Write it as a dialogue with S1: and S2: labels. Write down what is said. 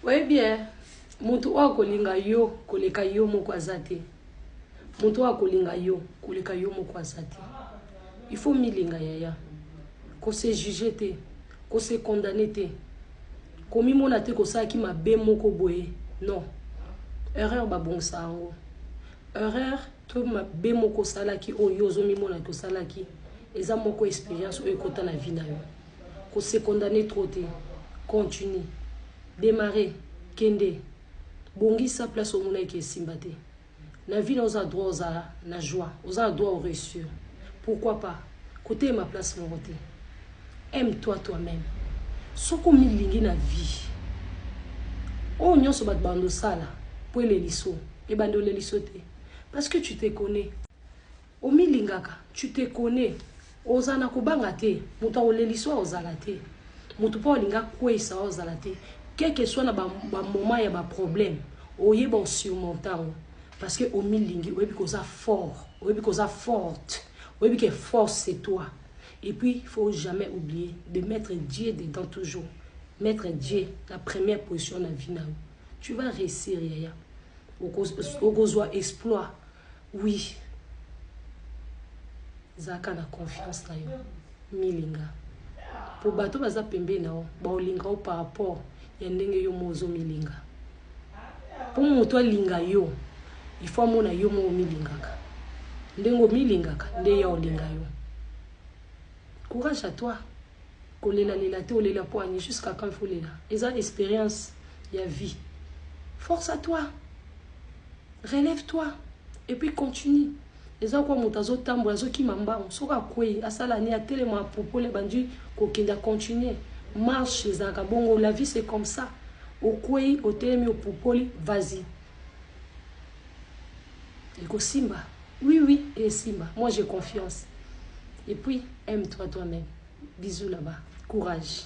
S1: Oyebi eh, moto oyo akolinga yo koleka yo moko aza te. Moto oyo akolinga yo koleka yo moko aza te. Il faut milinga yaya. Ko se juger te, ko se condamner te. Komimona te kosalaki mabe moko boye. Non. Erreur babongisa yango. Erreur to mabe moko osalaki oyo yo ozomimona ke osalaki eza moko experience oyo ekota na vie na yo. Ko se condamner trop te. Continue. Demarrer. Kende. Bongisa place omonaki ke esimba te. Na vie na oza droit ozala na joie. Oza na droit o réussir. Pourquoi pas? Kotelema place moko te. Aime-toi toi-même. Soki omilingi na vie, oyo nyonso bato bando osala po eleliso, ebandi oleliso te. Parce que tu te connais. Omilingaka, tu te connais. Oza na kobanga te. Moto akoleliso ozala te. Moto mpo alinga kweyisa ozala te. Quel que soit na ba, ba moment ya ba problème, oyeba osurmonte yango. Parce que omilingi, oyebi koza fort, oyebi koza forte, oyebi que force c'est toi. Et puis, il faut jamais oublier de mettre Dieu dedans toujours. Mettre Dieu la première position na vie na yo. Tu vas réussir yaya. Okozwa exploit. Oui. Zaka na confiance na yo. Milinga. Po bato baza pembeni na yo, baolinga yo par rapport ya ndenge yo mo ozomilinga. Po moto alinga yo, il faut amona yo mo omilingaka. Ndenge omilingaka, nde ya olinga yo. Courage à toi. Kolelalela te, olela po ani jusqu'à quand il faut lela. Eza expérience ya vie. Force à toi. Relève-toi et puis continue. Eza kwa moto azotambola azokima mbangu, soki akwei asala nini, atelema apupole bandi kokende acontinue marche. Ezalaka bongo, la vie c'est comme ça. Okwei, otelemi, opupoli, vas-y, ekosimba. Oui, esimba. Moi j'ai confiance. Et puis aime-toi toi-même. Bisous là-bas, courage.